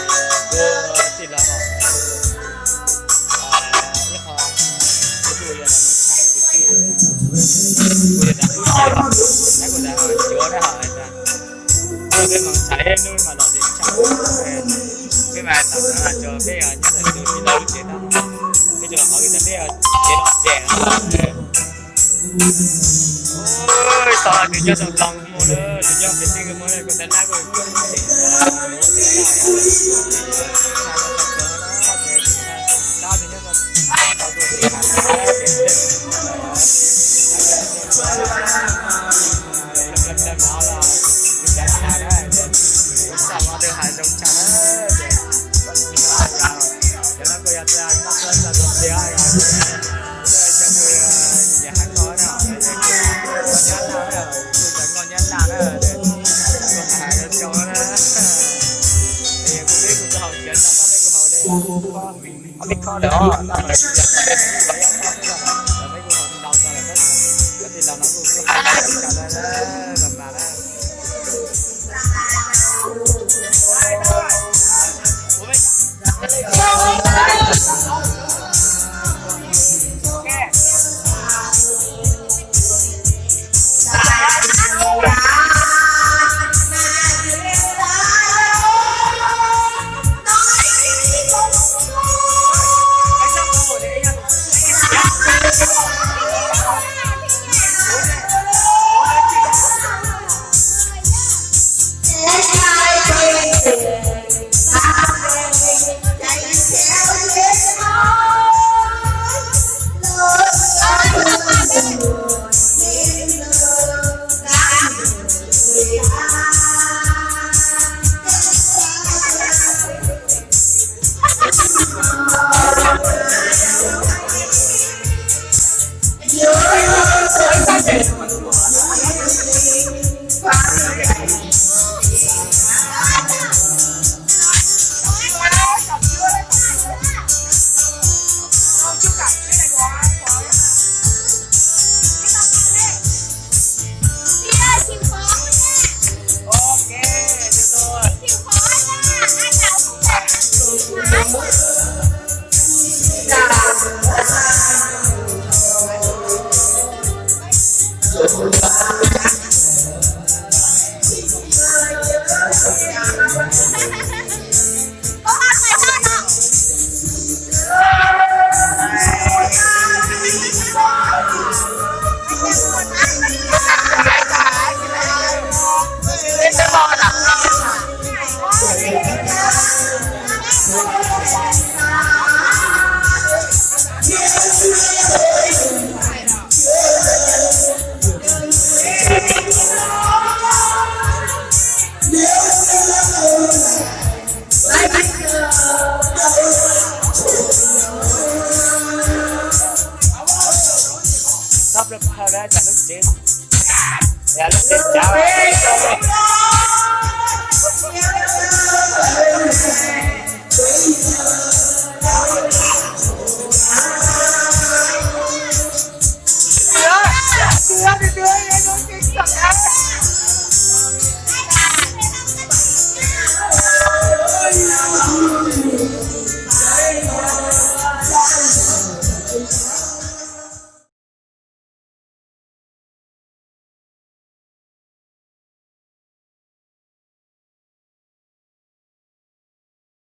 Kuv tij laug hom ib qho, kuv tus yog mus tham kwv tij, kuv yog tus tij laug, tab kuv tab hom yuav tab hom, peb mus tham ib hnub mas los li tshaj, peb mas tam no mas peb nyob ntawm tus tij laug lub tsev tag, peb tsuas qhov tas peb tsev los tsev no. Tab tus nyob zoo tau mus lawm, tus nyob pem tij kuj muaj lawm, kuv tab nab kuj